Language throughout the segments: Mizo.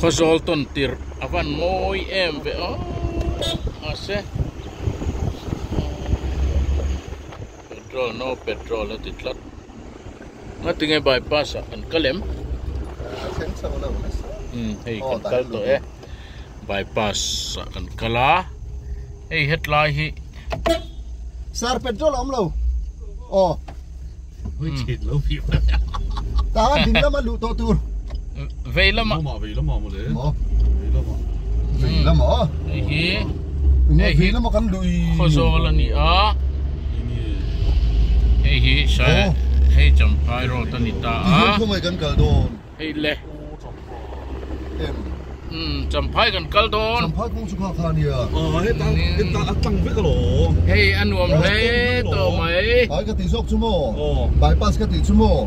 Khawzawl tawn tirh a van mawi em ve aw mahse petrol no petrol a ti tlat ngatinge bypass ah kan kal em umm hei kan kal tawh e bypass ah kan kal a hei hetlai hi sir petrol a awm lo aw. Ta ding lama luh tawh tur. Vei lama. Vei lama maw le. Maw. Vei lama. Vei lama. Hei hi. Hei hi lama kan lui. Khawzawl a ni a. Hei hi sai hei Champhai road a ni ta a. Tihian khawngaih kan kal dawn. Hei le. Umm Champhai kan kal dawn. Champhai kawng chu kha kha ania. Aw heta heta a tlang vek alawm. Hei a nuam hle tawh mai. Phai ka tih zawk chu maw? Bypass ka tih chu maw?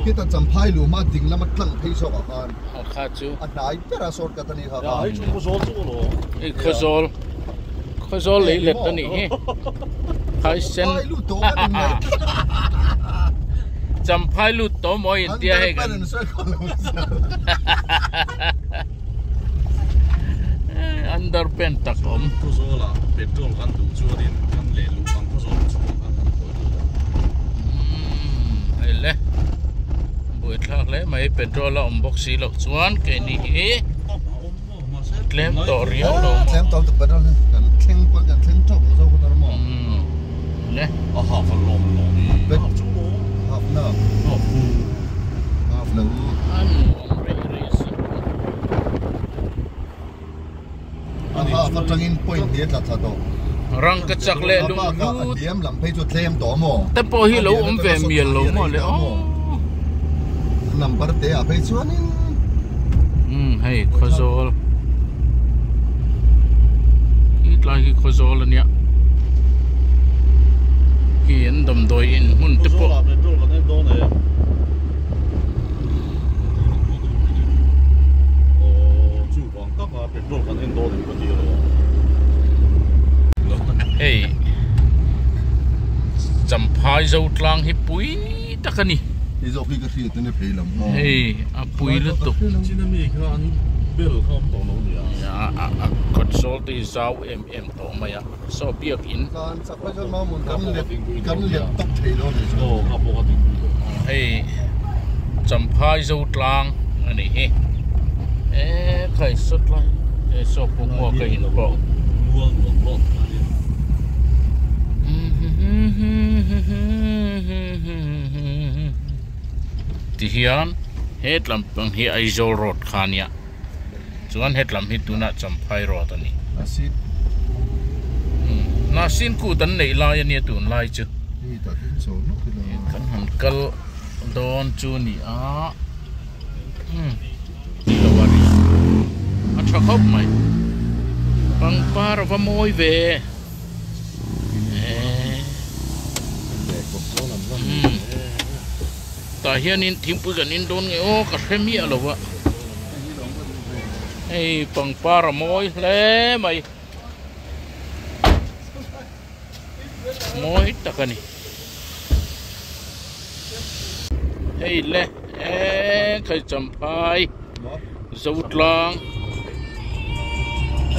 Khita Champhai luh hma ding lama tlang phei zawk ah khan. A kha chu. A hnai ber a shortcut a ni kha kha. Hei chu Khawzawl chu alawm. Hei Khawzawl. Khawzawl lei let a nih hi. Phaisen. Champhai lut tawh kan in ngaih. Champhai lut tawh maw in tia hei kan. Underpant tak awm. Khawzawl ah petrol kan duh chuan in kan leh luh ang Khawzawl chhung ah kan khawi lut ang. Hei le. Buaithlak hle mai petrol a awm bawk si loh chuan keini hi. Tlem tawh riau lo maw? Tlem tawh lutuk petrol hi kan thleng pawn kan thleng tawk lo zawk a maw? Le. A half a lawm lawm i. Half chu maw? Half na. Half u. Half lo. A nuam rei rei si. A half atangin point hnih a tla thla tawh. Rangka chak leh lung hlut. A hliam lam phei chu tlem tawh maw? Te pawh hi lo awm ve mial lo maw le aw. Number te ah phei chuanin. Umm hei Khawzawl. Khi tlai khi Khawzawl a nia. Khi an damdawi in hmun te pawh. Khawzawl ah petrol kan en dawn em? Aw chu vang tak a petrol kan en dawn em ka ti alawm. Hei Champhai Zotlang hi pui tak a ni. Hei zawk hi ka hriat ania phei lam kha. Hei a pui lutuk. Chin ami kha an bel kha awm tawh lo nia. A kawt zawl te hi zau em em tawh mai a. Saw biak in. Tlan chak lai chuan Mamun kan let kan let tawp thei lo nih chu. Aw kha pawh ka ding pui tawh. Hei Champhai Zotlang a nih hi. E khai sawt lai e saw pawh hmuak a in pawh. Mual nuam rawt a ni. Ti hian he tlam pang hi Aizawl road kha a nia chuan he tlam hi tunah Champhai road a ni. Hnahsin kut an neih lai a nia tunlai chu. Kan han kal dawn chu a ni a. Tilo a ri a tha khawp mai pangpar a va mawi ve tah hianin thingpui kan in dawn nge aw ka hre miah lo a hei pangpar a mawi hle mai mawi tak a ni. Hei le e khai champhai zotlang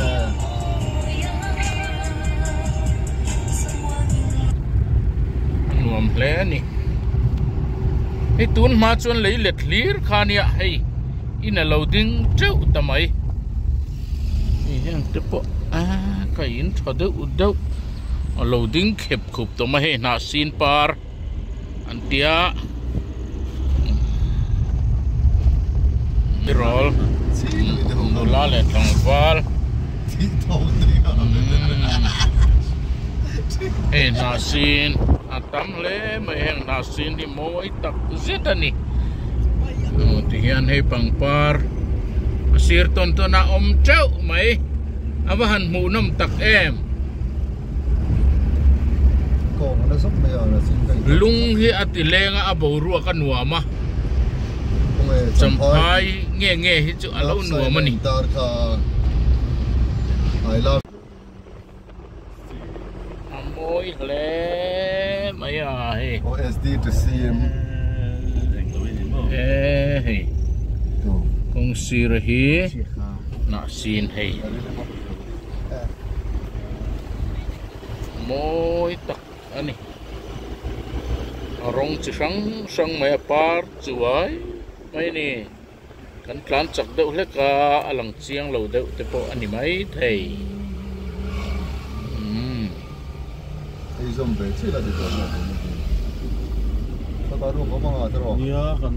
a nuam hle a ni hei tun hma chuan lei let hlir kha ania hei in a lo ding teuh ta mai hei heng te pawh a ka in tha deuh deuh a lo ding khep khup tawh mai hei hnah sin par an tia tirawl nula leh tlangval hei hnah sin a tam hle mai heng hnah sin hi mawi tak zet a ni tihian hei pangpar a sir tawn tawn a awm teuh mai a va han hmuhnawm tak em. Lung hi a ti leng a a boruak a nuam a Champhai nge nge hi chu a lo nuam a ni. A mawi hle mai a hei. E hei. Kawng sir hi hnah sin hei mawi tak a ni. A rawng chi hrang hrang mai a par chuai mai a ni. Kan tlan chak deuh hlek a, a lang chiang lo deuh te pawh a ni mai thei. Umm. Hei zawm ve chiah la ti tawh zawk ang hi. Chutah ruak awm anga te rawh. Nia kan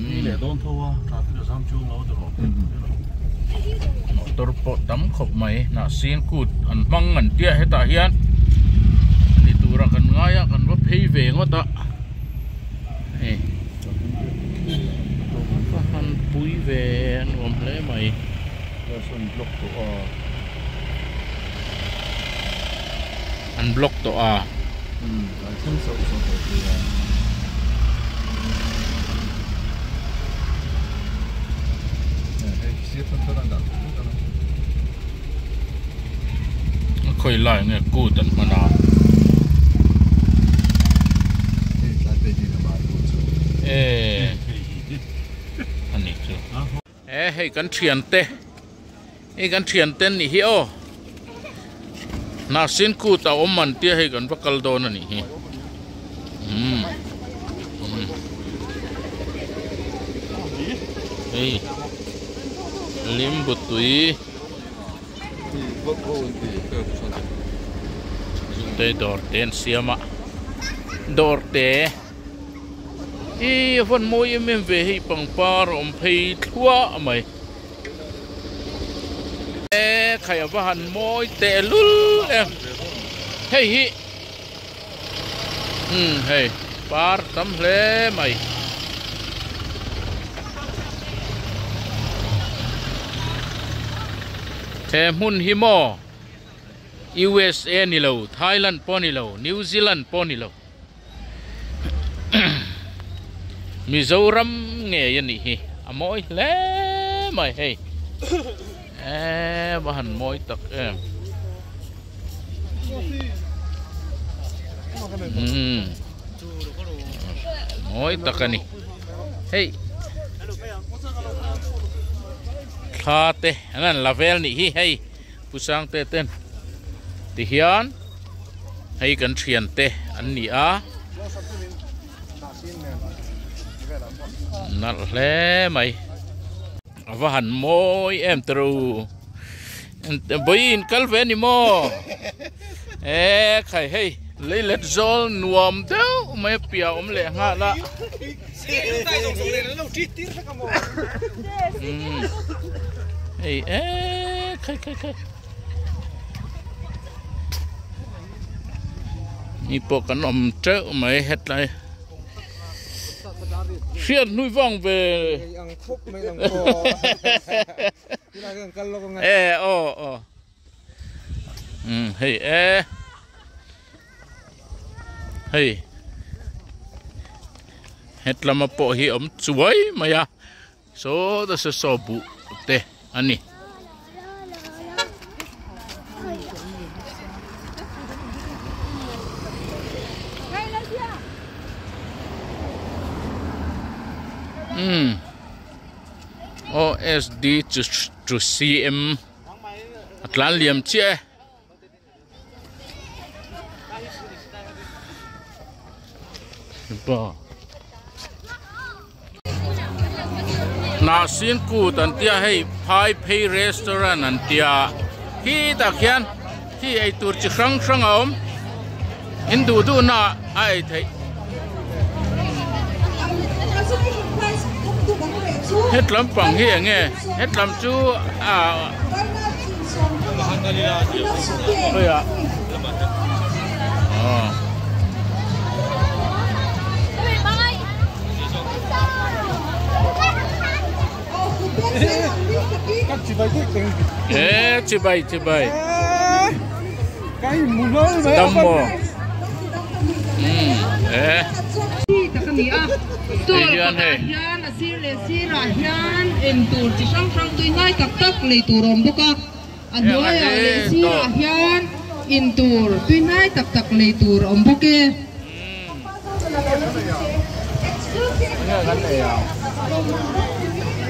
ni leh dawn tho a, traffic a zam chuang lo ti rawh. Motor pawh tam khawp mai, hnahsin kut an hmang an tia hetah hian ni tura kan ngai a, kan va phei ve ngawt a. Hei ka han pui ve a nuam hle mai. Sawn block tawh a. An block tawh a. Umm an thleng chauh chauh tawh tur a. Hei sir tan chuan an dah tawh tawh a. A khawi lai nge kut an hman a. Hei tlai phei hi lamah an kut chu. Eee ani chu. E hei kan thian te hei kan thian te an nih hi aw hnahsin kut a awm an tia hei kan va kal dawn a nih hi umm hei limbu tui. Te dawr te an siam a dawr te ih a van mawi em em ve hei pangpar a awm phei thluah mai e khai a va han mawi tehlul em hei hi umm hei par tam hle mai. He hmun hi maw USA ni lo Thailand pawh ni lo New Zealand pawh ni lo Mizoram ngei a nih hi a mawi hle mai hei eee va han mawi tak em. Umm mawi tak a ni hei thla te an han la vel nih hi hei Pu Sangte ten ti hian hei kan thian te an ni a nalh hle mai a va han mawi em tawh u. Vawiin kal ve a ni maw? E khai hei leilet zawl nuam deuh mai a piah awm leh nghal a. Hei e khai khai khai. Mi pawh kan awm teuh mai hetlai. Hriat hnui vang ve. E aw aw um hei e hei hetlama pawh hi awm chuai mai a saw ta saw saw buh te a ni. Um. OSD chu CM a tlan liam chiah e. Hnahsin kut an tia hei phai phei restaurant an tia khi tak hian khi eitur chi hrang hrang a awm in duh duh na a ei theih. Hetlam pang hi eng nge hetlam chu ah khawiah aw. E chibai chibai dam maw e Stall kawtah hian a sir leh sirah hian en tur chi hrang hrang tui ngai tak tak lei tur a awm bawk a, a hnuaiah leh sirah hian in tur tui hnai tak tak lei tur a awm bawk e.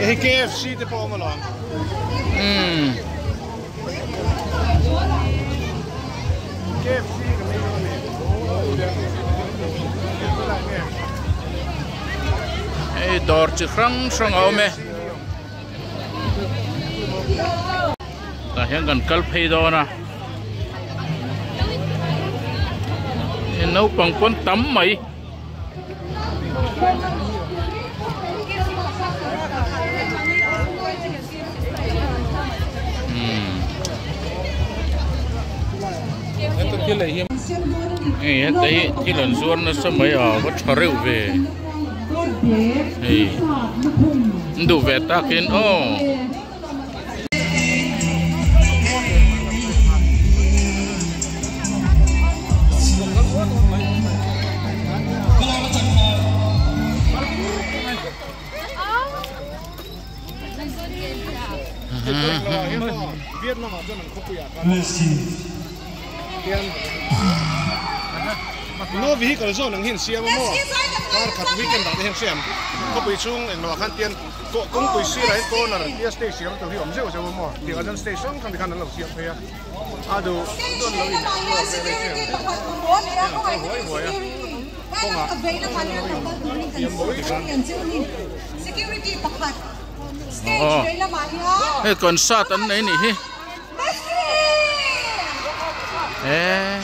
Hei KFC te pawh a awm alawm. Umm. KFC ka nei dawn a ni. Hei dawr chi hrang hrang a awm e. Tah hian kan kal phei dawn a. Naupang pawn tam mai. Hei heta hi thil an zuar nasa mai a va tha reuh ve hei an duh ve takin aw. No vehicle zone ang hi an siam a maw kar khat weekend ah te hian hriam khawpui chhung englo ah khan tian Kawngpui sirah hian corner tia stage siam tur hi awm zeuh zeuh a maw tiangah chuan stage hrang hrang te khan an lo siam phei a a duh chuan lo in explore vel a hriat ang kal huai huai a kawngah siam bawk a Aw hei concert an nei nih hi eh.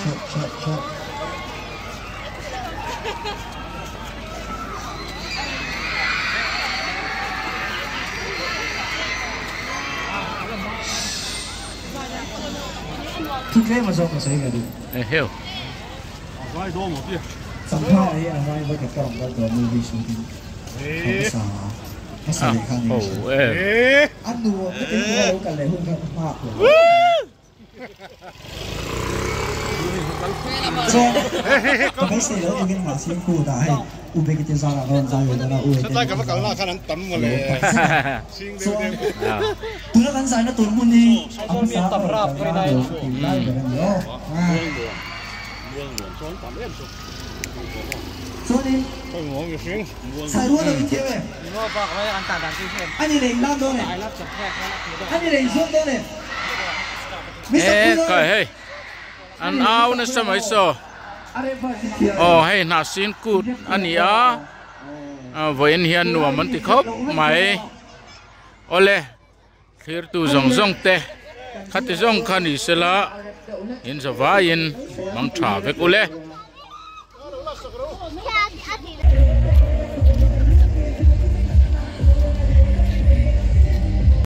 Eheu. A ho em. Hetlai ka va kalna khan an tam mawle ching deuh deuh. E kai hei an au nasa mai saw aw hei hnah sin kut a ni a vawiin hian nuam an ti khawp mai awle thirtu zawng zawng te khati zawng kha ni sela in zavaiin mang tha vek ule.